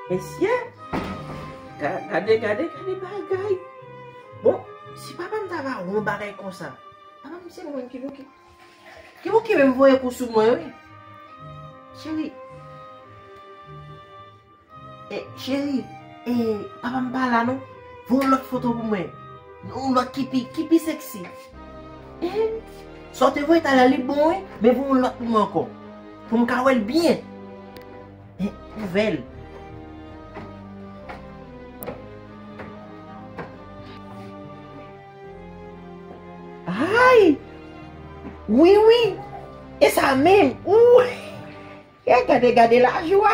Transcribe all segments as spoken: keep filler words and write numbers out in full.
Mesye, ga- gade, gade, gade bagay. Bon, si papa m ta va wè yon bagay konsa, papa m se moun ki pou ki, ki pou ki menm voye kou sou mwen, wi. Cheri, e, cheri, e, papa m pa la non. Voye yon lòt foto pou mwen. Yon lòt ki pi, ki pi sexy. E, sa w te voye talè a, li bon, wi, men voye yon lòt pou mwen ankò. Pou m ka wè l byen. E, ouvè l. Ay! Wi, wi! E sa menm! Ou! E gade, gade lajwa!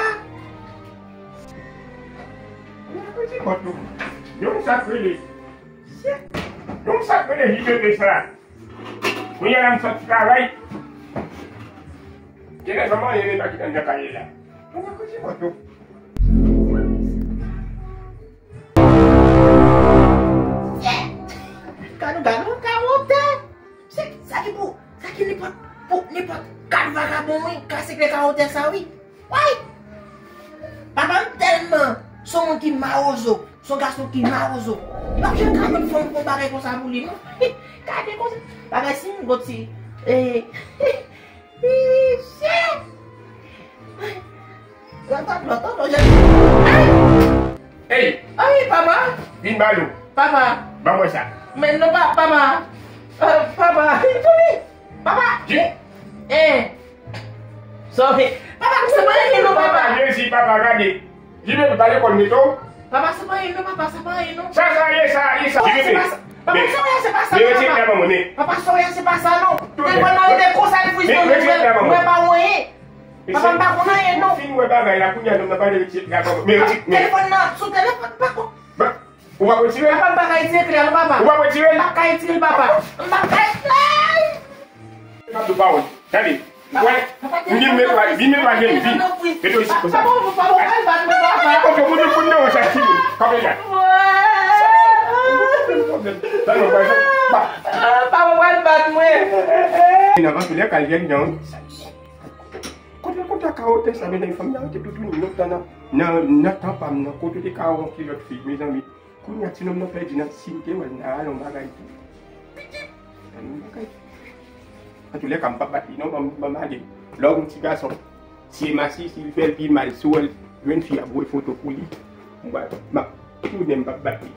Yon sa k rele. Yon sa k rele jibebe sa. Kounye a la m sot travay. Genlè manman e pa ki anndan kay la. Mwen kote mwen tou. Gade, gade yon kawotè. Se sa ki pou, sa ki nenpòt, pou nenpòt kat vagabon wi, ka sekre kawotè sa wi. Way! Papa m tèlman se yon moun ki mawozo, se yon gason ki mawozo. L ap janm ka jwenn fanm pou bagay konsa pou li non. Gade konsa. Bagay si m gon ti. Eh, Pichè! Lòtò, lòtò, lòtò, jè. Ay! Ey! Ay, papa! Vin ba nou. Papa! Ban mwen sa. Men non, pa- papa! Euh, papa! Papa! Jim! Eh! Sorry. Papa, se pa anyen non, papa! Papa, Jezi, papa, gade. Jim, pa lekòl, meto. Papa, se pa anyen non, papa, se pa anyen non. Sa, sa, ye sa, ye sa. Jim, se pa sa. Papa, sorry, se pa sa, papa. Papa, sorry, se pa sa non. Telefòn nan rete konsa, li frizye, mwen pa wè anyen. Papa, m pa konn anyen non. Fin wè bagay la, kounye a nonm nan pale retire la kòman. Men retire, men. Telefòn nan, sou telefòn, pa konn. Ou p ap retire l? Papa, m pa ka retire kle a non, papa. Ou p ap retire l? M pa ka retire l, papa. M pa ka retire l. M ap di w pawòl. Gade. Wè, vin met wa, vin met wa jèn fi. Mete w isit konsa. Papa, papa, papa, papa, papa. Ok, moun yo konn nan sa ti moun. Kanpe la. Sa non, pa, pa. Papa, papa, bat mwen. Nan antoulèka, l jèn jan. Kote l konn ta ka otè sa, men fanm nan te toutouni lontan nan, nan, nan tan pa m nan, kote w te ka wè yon kilòt fi, mezanmi. Kounye a, ti nonm nan pèdi nan, si m te wè l, m ta rale yon bagay tou. Pitit! Rale yon bagay. Antoulèka, m p ap bat li non, ban m, ban m ale. Lè w yon ti gason, si e masi, si l fè l pi mal, si w wè l, jwenn fi ap voye foto pou li, m ap tounen, m p ap bat li.